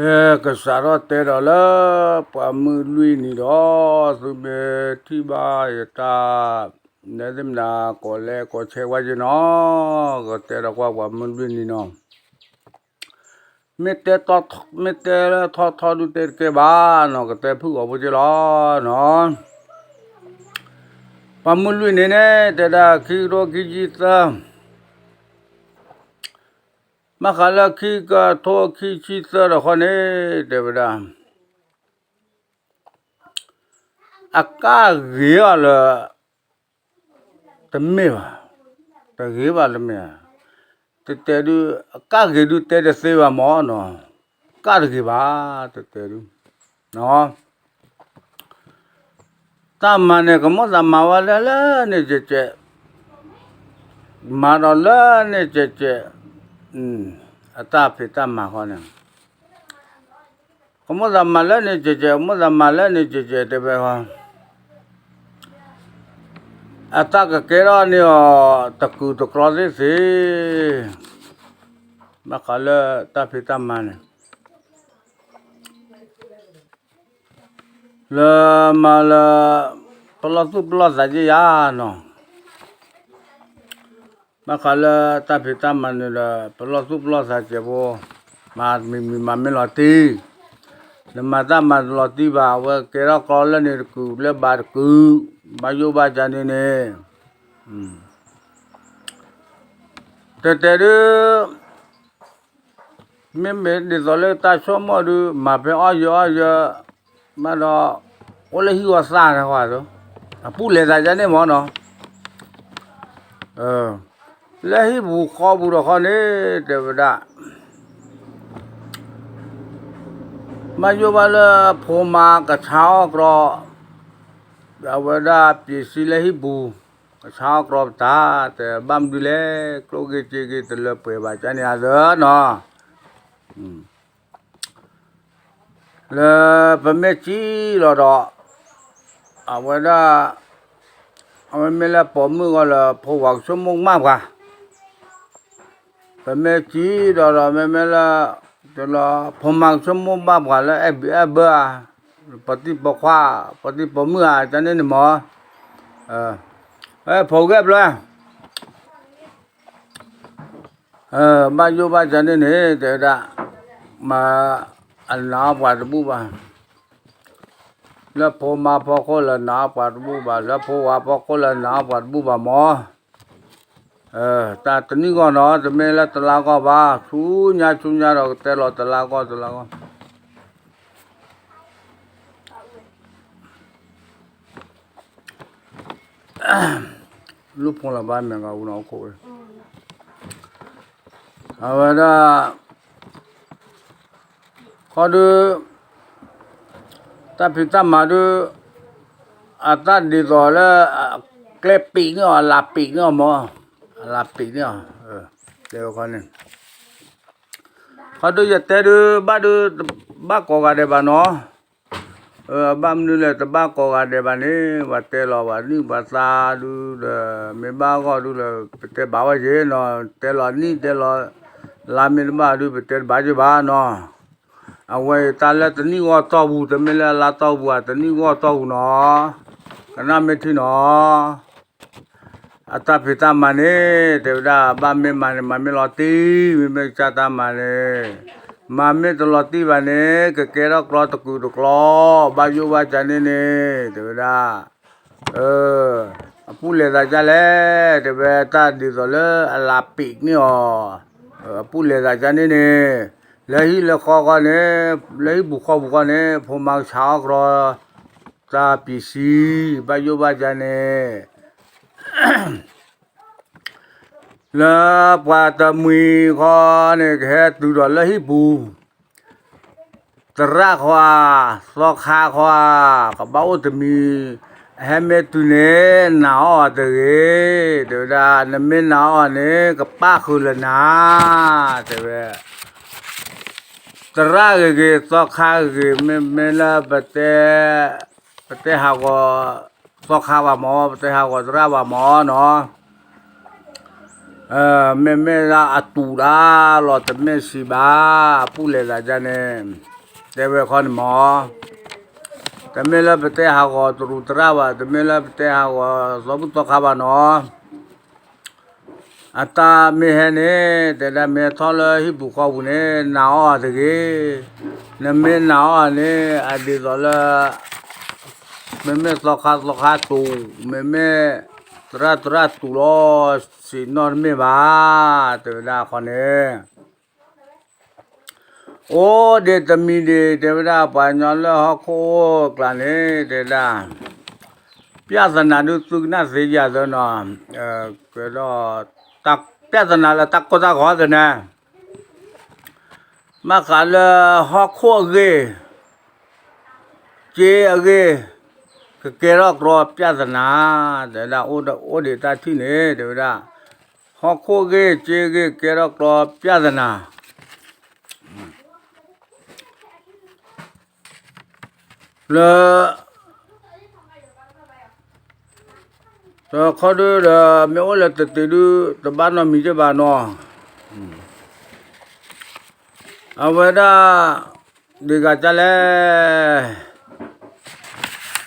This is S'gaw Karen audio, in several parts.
ကဲ ကစးထီၣ်တဲဒီးလၢ ပှၤမုၢ်လွံၢ်နံၤဒီး သုမ့ၢ်ထံၣ်ဘၣ်ယတၢ် နဲသ့ၣ်မနၤ ကိးလဲၣ်ကိးဆဲးဝဲက့ၤနီၤ, ကတဲဒီးကွၢ်ပှၤမုၢ်လွံၢ်နံၤနီၤ, မ့ၢ်တဲ မ့ၢ်တဲလၢထီထီဒုးတဲတကဲဘၣ်နီၤ, ကတဲဖုၣ်အီၤဖိက့ၤလီၤနီၤ. ပှၤမုၢ်လွံၢ်နံၤန့ၣ် တဲဒၣ်ခံကထိခံဆံသၢ ဘၣ်ဃးလၢခံကထိခံဆံသၢဒီးဃီန့ၣ် တဲဝဲဒၣ် အကၣ်ဂ့ၤအီၤလၢ တမ့ၢ်ဘၣ်, တဂ့ၤဘၣ်တမ့ၢ်ဧါ, တတဲဒုး အကၣ်ဂ့ၤဒုးတဲတသ့ဘၣ်မၢ်နီၤ, ကၣ်တဂ့ၤဘၣ် တတဲဒုး တၢ်မၤန့ၣ် ကမိၣ်သးမၤဝဲလၢလၢန့ၣ်ကဲးကဲး, မၤဒီးလၢန့ၣ်ကဲးကဲး, အတၢ်ဖံးတၢ်မၤဃီန့ၣ် ကမိၣ်သးမၤလၢန့ၣ်ကဲးကဲး, ကမိၣ်သးမၤလၢန့ၣ်ကဲးကဲး တဲဝဲဃီ, အတၢ်ကကဲထီၣ်န့ၢ်အီၤ တကူးတကျီသ့ၣ်သ့ၣ်, ဘၣ်ဃးလၢတၢ်ဖံးတၢ်မၤန့ၣ် လၢမၤလၢ ပလီၢ်သူၣ်ပလီၢ်သးက့ယါနီၤ, ဘၣ်ဃးလၢတၢ်ဖံးတၢ်မၤန့ၣ်ဒီး ပလီၢ်သူၣ်ပလီၢ်သးကဲးဖိ, မၤမံၤမၤမ့ၢ်လီၤတံၢ်, နမၤတၢ်မၤတလီၤတံၢ်ဘၣ်, အဝဲကဲထီၣ်ကျီလၢန့ၣ်တကူးလၢဘၣ်တကူး, ဘၣ်ယိၣ်ဘၣ်ကန့ၣ်န့ၣ် တဲတဲဒုး မ့မ့ၢ်ဒ်သိးလၢတၢ်ဆိကမိၣ်ဒုး မၤဖဲအီၣ်ယၢၤအီၣ်ယၢၤ, မးဒီး အိၣ်လၢဟံၣ်ဂီၤသၣ်တခီ, အပူၤလဲၤသးယါန့ၣ်မၢ်နီၤ, လၢဟံၣ်ပူၤဃီပူၤဒီးဃီန့ၣ် တဲဝဲဒၣ် ဘၣ်ယိၣ်ဘၣ်လၢဖိမါကဆါအီၣ်ကြီ, အဝဲဒၣ်ပ့ၤစံလၢဟံၣ်ပူၤ, ကဆါအီၣ်ကြီပတၢ်, တဲဘၣ်မနုၤလဲၣ်, ကျိၣ်ဂ့ၤစ့ဂ့ၤတလၢပှဲၤဘၣ်ကန့ၣ်အသၢနီၤ, လၢပမ့ၢ်စံၣ်လီၤဒီး အဝဲဒၣ် အဝဲမ့ၢ်လၢပိာ်မုၣ်ဂီၢ်လၢဖိဝၤကဆိကမိၣ်ကမၣ်ပှၤ, ပမ့ၢ်စံၣ်ဒီးဒီး မ့မ့ၢ်လၢ တလီၤဖိမါကဆိကမိၣ်ဘၣ်ပှၤလၢအဲၣ်ဘၣ်အဲၣ်ဘၢဧါ, ပှၤတံၤပိာ်ခွါ ပှၤတံၤပိာ်မုၣ်ဧါ ကန့ၣ်န့ၣ်မၢ်, ဖိဂဲၢ်ဖျၢၣ် ဘၣ်ယိၣ်ဘၣ်ကန့ၣ်န့ၣ် တဲဝဲဒၣ် မၤ အနာ်အီၣ်ပှၤတဘူၣ်ဘၣ်, လၢဖိမါဖီခိၣ်လၢနာ်အီၣ်ပှၤတဘူၣ်ဘၣ်, လၢဖိဝၤဖီခိၣ်လၢနာ်အီၣ်ပှၤတဘူၣ်ဘၣ်မၢ်, တၢ်တနံၣ်ဂီၢ်နီၤ တမ့ၢ်လၢတလါဂီၢ်ဘၣ်, ဆူညါဆူညါဒီးကတဲလီၤ တလါဂီၢ်တလါဂီၢ် လူဖုန်းလာပါမယ်ကဦးနော်အခု အဝဲဒၣ် ခီဒု တၢ်ဖံးတၢ်မၤဒု အတၢ်ဒ်သိးလၢ ကျဲပံးန့ၢ်အီၤ အလၤပံးန့ၢ်အီၤမၢ် အလၤပံးန့ၢ်အီၤ တဲဝဲခီန့ၣ် ခီဒုယတဲဒု ဘၣ်ဒု ဘၣ်ကိးဂၤဒဲးဘၣ်နီၤ ဘၣ်မနုၤလဲၣ် တဘၣ်ကိးဂၤဒဲးဘၣ်န့ၣ် ပှၤတဲလီၤပှၤနံၣ်ပှၤသါဒုဒီး မ့ၢ်ဘၣ်ဂီၢ်ဒုလၢ ပတဲဘၣ်ဝဲက့ၤနီၤ တဲလီၤနံၣ်တဲလီၤ လါမ့ၢ်တဘၣ်ဒု ပတဲတဘၣ်က့ၤဘၣ်နီၤ အဝဲအံၤတၢ်လၢတနံၣ်ဂီၢ်တီၢ်ပူၤ တမ့ၢ်လၢအလါတီၢ်ပူၤ တနံၣ်ဂီၢ်တီၢ်ပူၤနီၤ ကနၣ်မ့ၢ်ထံနီၤ အတၢ်ဖံးတၢ်မၤန့ၣ် တဲဝဲဒၣ် ဘၣ်မ့ၢ်မၤန့ၣ် မၤမ့ၢ်လီၤတံၢ် မ့မ့ၢ်ကစၢ်တၢ်မၤန့ၣ် မၤမ့ၢ်တလီၤတံၢ်ဘၣ်န့ၣ် ကကဲထီၣ်ကျီတကူာ်တကျီ ဘၣ်ယိၣ်ဘၣ်ကန့ၣ်န့ၣ် တဲဝဲဒၣ် အပူၤလဲၤသးဒ်လဲၣ် တဲဝဲတၢ်ဒ်သိးလၢအလၤပံးန့ၢ်အီၤ အပူၤလဲၤသးဒ်န့ၣ်န့ၣ် လၢဟံၣ်လၢဃီဃီန့ၣ် လၢဟံၣ်ပူၤဃီပူၤဃီန့ၣ် ဖိမါကဆါအီၣ်ကြီ တၢ်ပံးစံ ဘၣ်ယိၣ်ဘၣ်ကန့ၣ် လၢပှၤတမှံၤဃီန့ၣ် ကဟဲတုၤဒီးလၢဟံၣ်ပူၤ သရၣ်ခွါ သီခါခွါ ကဘၣ်အိၣ်တမံၤ ဟဲမ့ၢ်တုၤန့ၣ် နာ်အီၣ်အီၤတဂ့ၤ တဲဝဲဒၣ် နမ့ၢ်နာ်အီၣ်န့ၣ် ကပၣ်ဃုာ်လၢနၤ တဲဝဲ သရၣ်ဂ့ၤဂ့ၤ သီခါဂ့ၤဂ့ၤ မ့မ့ၢ်လၢ ပတဲဟးဂီၤ သီခါဘၣ်မၢ် ပတဲဟးဂီၤသရၣ်ဘၣ်မၢ်နီၤ မ့မ့ၢ်ဒၣ်အတူးတၢ်လီၤ တမ့ၢ်စံးဘၣ် အပူၤလဲၤသးဒ်န့ၣ် တဲဝဲခီန့ၣ်မး, တမ့ၢ်လၢပတဲဟးဂီၤတရူးတရၣ်ဘၣ်, တမ့ၢ်လၢပတဲဟးဂီၤသီဘူၣ်သီခါဘၣ်နီၤ. အတၢ်မ့ၢ်ဟဲန့ၣ် တဲဒၣ်မ့ၢ်ထီၣ်လၢဟံၣ်ပူၤဃီပူၤန့ၣ် နာ်အီၤတဂ့ၤ, နမ့ၢ်နာ်အီၤန့ၣ် အဒ်သိးလၢ မ့မ့ၢ်သီခါသီခါတူး, မ့မ့ၢ်သရၣ်သရၣ်တူးလီၤ စံးနီတမ့ၢ်ဘၣ်, တဲဝဲဒၣ်ခီန့ၣ် အိၣ်ဒံးတမံၤဒံး တဲဝဲဒၣ် ပှၤကညီလၢဟီၣ်ခိၣ်အိၣ်ကျါန့ၣ် တဲဒၣ် ပြဿနာဒုးသုကနၣ်သ့ယၤသနီၤ, ကဒီး ပြဿနာလၢတၢ်ကိၢ်တၢ်ဂီၤသန့ၣ် ဘၣ်ဃးလၢဟီၣ်ခိၣ်အဂ့ၢ် က့အဂ့ၢ် ကကဲထီၣ်ကြီပြဿနာ, တဲဒၣ် အိၣ်ဒံးတၢ်ထံၣ်န့ၣ် တဲဝဲဒၣ် ဟီၣ်ခိၣ်ဂ့ၢ်က့ဂ့ၢ်ကဲထီၣ်ကြီပြဿနာ လၢ တခီဒုဒီး မ့ၢ်အိၣ်လၢတတ့ၤဒု တဘၣ်နီတမံၤဒံးဘၣ်နီၤ, အဝဲဒၣ် ဒ်ဂၤကလဲၣ်,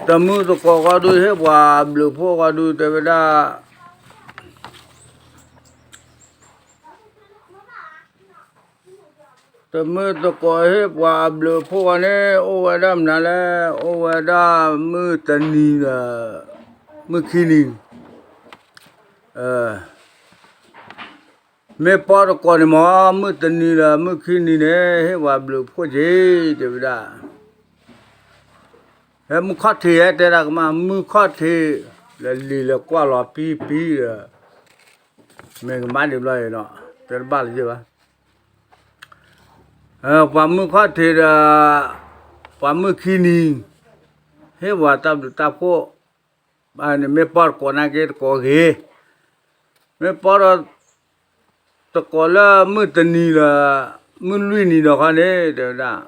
တမုၢ်တကိးဃီဒု ဟ့ၣ်ပှၤဘျုးဖှိၣ်ဃီဒု တဲဝဲဒၣ် တမုၢ်တကိးဟ့ၣ်ပှၤအဘျုးဖှိၣ်ဃီန့ၣ် အိၣ်ဝဲဒၣ်မနုၤလဲၣ်, အိၣ်ဝဲဒၣ်မုၢ်တနံၤဒီး မုၢ်ခံနံၤ, မ့ၢ်ပီတကိးန့ၣ်မး မုၢ်တနံၤဒီးမုၢ်ခံနံၤန့ၣ် ဟ့ၣ်ပှၤဘျုးဖှိၣ်က့ၤ တဲဝဲဒၣ် ဟဲမုၢ်ခီၣ်ထံးဟဲတဲဒၣ်ကမၣ် မုၢ်ခီၣ်ထံး လၢလံာ်လဲၤကွၢ်လီၤပံပံဒီး မ့ၢ်ကမၣ်ဒံးဘျီအံၤနီၤ တဲတဘၣ်လၢၤဘၣ်, ပှၤမုၢ်ခီၣ်ထံးဒီး ပှၤမုၢ်ခံနံၤ ဟ့ၣ်ပှၤတၢ်ဘျုးတၢ်ဖှိၣ်, မ့ၢ်ပီတကိးနာ်က့တကိးဂ့ၤ, မ့ၢ်ပီဒီး တကိးလၢမုၢ်တနံၤဒီး မုၢ်လွံၢ်နံၤဒီးခီန့ၣ် တဲဝဲဒၣ်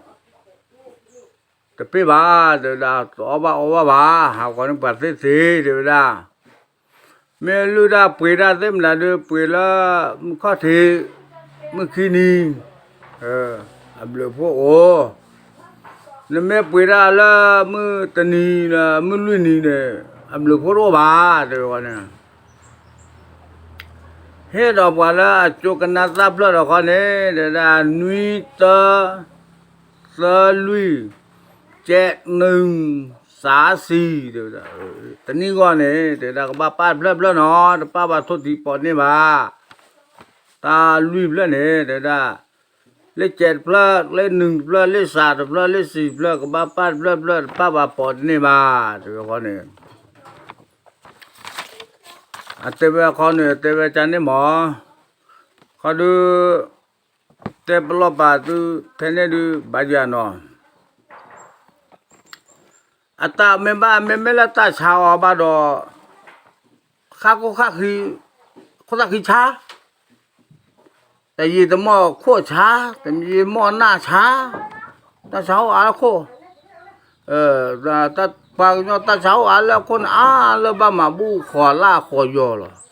တပ့ၢ်ဘၣ် တဲဝဲဒၣ် တအီၣ်ဘၣ်အီဘၣ်ဘၣ် ဟးဂီၤန့ၢ်ပှၤသ့ၣ်သ့ၣ် တဲဝဲဒၣ်, မ့ၢ်လုၢ်တၢ်ပှ့ၤတၢ်သ့ၣ်မနုၤဒီး ပှ့ၤလၢမုၢ်ခီၣ်ထံး မုၢ်ခံနံၤ အဘျုးဖှိၣ်အိၣ်, နမ့ၢ်ပှ့ၤတၢ်လၢမုၢ်တနံၤဒီးမုၢ်လွံၢ်နံၤန့ၣ် အဘျုးဖှိၣ်တအိၣ်ဘၣ် တဲဝဲန့ၣ် ဟ့ၣ်ဒီးပှၤလၢအကၠိကနါသၣ်ဖျၢၣ်ဒီးခီန့ၣ် တဲဒၣ် နွံတၢ သၢလွံၢ် ကဲးနုၢ် သၢဆံ တဲဝဲဒၣ်, တနံၣ်ဂီၢ်န့ၣ် တဲဒၣ်ကဘၣ်ပာ်တဖျၢၣ်ဖျၢၣ်နီၤ တပာ်ဘၣ်ထိၣ်ထံးပိာ်န့ၢ်ဘၣ်, တၢ်လွံၢ်ဖျၢၣ်န့ၣ် တဲဒၣ် လ့ၣ်ကဲးတဖျၢၣ် လ့ၣ်နုၢ်တဖျၢၣ် လ့ၣ်သၢတဖျၢၣ် လ့ၣ်ဆံးတဖျၢၣ် ကဘၣ်ပာ်တဖျၢၣ်ဖျၢၣ် တပာ်ဘၣ်ပိာ်တန့ၢ်ဘၣ် တဲဝဲဃီန့ၣ် အတဲဝဲခီန့ၣ် တဲဝဲကန့ၣ်မး, ခီဒု တဲပလီၢ်ပာ်သုထဲန့ၣ်ဒု ဘၣ်ယၤနီၤ, အတၢ်မ့ၢ်ဘၣ် မ့မ့ၢ်လၢတၢ်ဆါအီၤဘၣ်ဒီး ဃၣ်ခိၣ်ဃၣ်ဃံ ခိၣ်သၣ်ဃံဆါ, တယံာ်တမီၢ်ခိၣ်ဆါ, တယံာ်မီၢ်နၢ်ဆါ, တၢ်ဆါအိၣ်အါလၢခိၣ်, ပှၤကညီတၢ်ဆါအိၣ်အါလၢခိၣ်န့ၣ် အါလၢဘၣ်မၤဘူၣ်ဃိးလၢ်ဃိးယီၤလီၤ.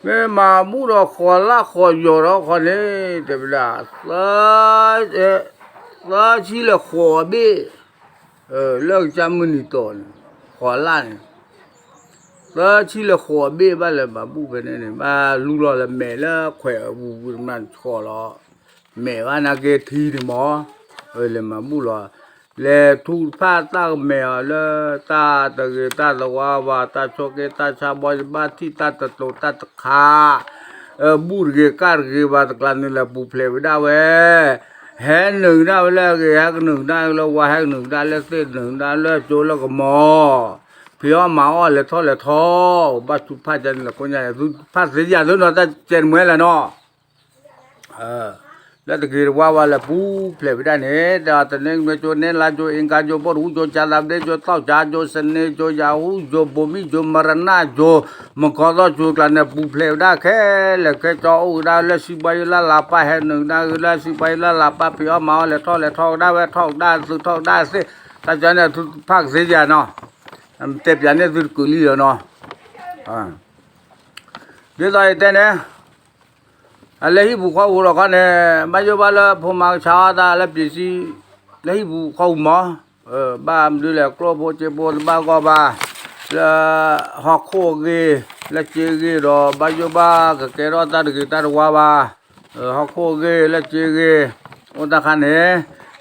မ့ၢ်မၤဘူၣ်ဒီးဃိးလၢ်ဃိးယီၤဒီးခီန့ၣ် တဲဝဲဒၣ် သၢ သၢဆံလၢဃိးဘ့ၣ်, လၢကစၢ်မုၢ်နံၤတီၤန့ၣ် ဃိးလၢ်န့ၣ် သၢဆံလၢဃိးဘ့ၣ် ဘၣ်လဲၤမၤဘူၣ်ဖဲန့ၣ်န့ၣ် ဘၣ်လူလီၤလၢမဲာ်လၢခွဲးအပူၤပူၤမၤဆှီလီၤ, မဲာ်ဘၣ်နာ်က့ထံန့ၣ်မး, လဲၤမၤဘူၣ်လီၤ, လဲၤထူတဖၣ်တၢ်ကမဲာ်အီၤလၢ တၢ်တဂ့ၤတၢ်တဝါဘၣ် တၢ်ဆိးက့တၢ်ဆါဘီ ယဘၣ်ထံၣ်တၢ်တတိၤတၢ်တခါ ဘူၣ်တဂ့ၤကၣ်တဂ့ၤဘၣ် တကျါန့ၣ်လဲၤပူၤဖျဲးဝဲဒၣ်ဝဲ, ဟဲနုာ်ကဒါဝဲလၢအဂ့ၤ ဟဲကနုာ်ကဒါလၢဝါ ဟဲကနုာ်ကဒါလၢသ့ၣ် နုာ်ကဒါလၢကၠိလၢကမီၤ, ဖံးအီၣ်မၤအီၣ်လဲၤထီၣ်လဲၤထီ, ဘၣ်ဆူဖၣ်ကန့ၣ်လဲၤကိးညါ သုဖၣ်သ့ယၤသုနီၤ တၢ်ကဲတမှဲလၢၤနီၤ လၢတဂ့ၤတဝါဝဲလဲၤပူၤဖျဲးဝဲဒၣ်န့ၣ် ဒီးတနင်္ဂနွေကၠိ တနင်္လာကၠိ အင်္ဂါကၠိ ဗုဒ္ဓဟူးကၠိ ကြာသပတေးကၠိ သောကြာကၠိ စနေကၠိ ရာဟုကၠိ ဗုဒ္ဓဟူးကၠိ မရဏကၠိ မုၢ်ကီၢ်သီကၠိကျါန့ၣ် ပူၤဖျဲးဝဲဒၣ်ခဲလၢာ်ခဲဆ့ အိၣ်ဝဲဒၣ်လၢ စီးပွားရေးလၢလၢပၢ် ဟဲနုာ်ကဒါလၢ စီးပွားရေးလၢလၢပၢ် ဖံးအီၣ်မၤအီၣ်လဲၤထီၣ်လဲၤထီကဒါဝဲ ထီၣ်ကဒါသုးထီၣ်ကဒါသ့ၣ် တၢ်ကန့ၣ်သုဖၣ်ကသ့ယၤနီၤ တဲပၠးန့ၢ်သုတကုာ်လံလီၤနီၤ အ ဒ်သိးယတဲန့ၣ် အလၢဟံၣ်ပူၤဃီပူၤဒီးခီန့ၣ် ဘၣ်ယိၣ်ဘၣ်လၢဖိမါကဆါအီၣ်တၢ်လၢပျံၤစံ လၢဟံၣ်ပူၤဃီပူၤမး, ဘၣ်မနုၤလဲၣ် ကျိၣ်ဖိစ့ဖိတဘၣ်ဂီၢ်ဘၣ်, လၢဟီၣ်ခိၣ်အဂ့ၢ် လၢစ့အဂ့ၢ်ဒီး ဘၣ်ယိၣ်ဘၣ်ကကဲထီၣ်တၢ်တဂ့ၤတၢ်တဝါဘၣ်, ဟီၣ်ခိၣ်အဂ့ၢ် လၢစ့အဂ့ၢ် အိၣ်တၢ်ခါန့ၣ်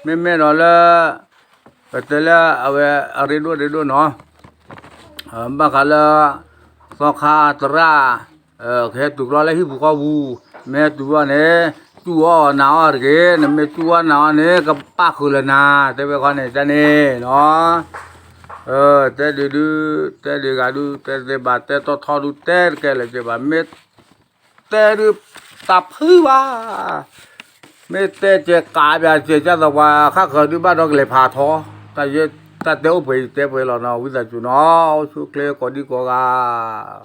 မ့မ့ၢ်ဒီးလၢ ပတဲလၢအဝဲအရ့ဒိၣ်ရ့ဒိၣ်နီၤ ဘၣ်ဃးလၢ သီခါသရၣ် ကဟဲတုၤကျီလၢဟံၣ်ပူၤဃီပူၤ, မ့ၢ်ဟဲတုၤအီၤန့ၣ် တူၢ်အီၣ်နာ်အီၣ်တဂ့ၤ, နမ့ၢ်တူၢ်အီၣ်နာ်အီၣ်န့ၣ် ကပၣ်ဃုာ်လၢနၤ တဲဝဲခီန့ၣ်တၢ်န့ၣ်နီၤ, တဲဒုးဒုး တဲဒုးဂၤဒုး တဲသ့ဘၣ် တဲတီထီဒုး တဲတကဲလၢၤက့ဘၣ် မ့ၢ်တဲဒုး တၢ်ဖုဘၣ် မ့ၢ်တဲကဲကးဘၣ်ကဲကၢ်သးပှၤ ခါဃၢၤဒုးဘၣ်ဒီးကလဲၤဖးထီ, တၢ်ယဲ တၢ်တဲအိၣ်ပှဲၤယတဲပှဲၤလီၤနီၤ ဝံသးစူၤနီၤ အိၣ်ဆူၣ်ချ့ကိးဒံကိးဂၤ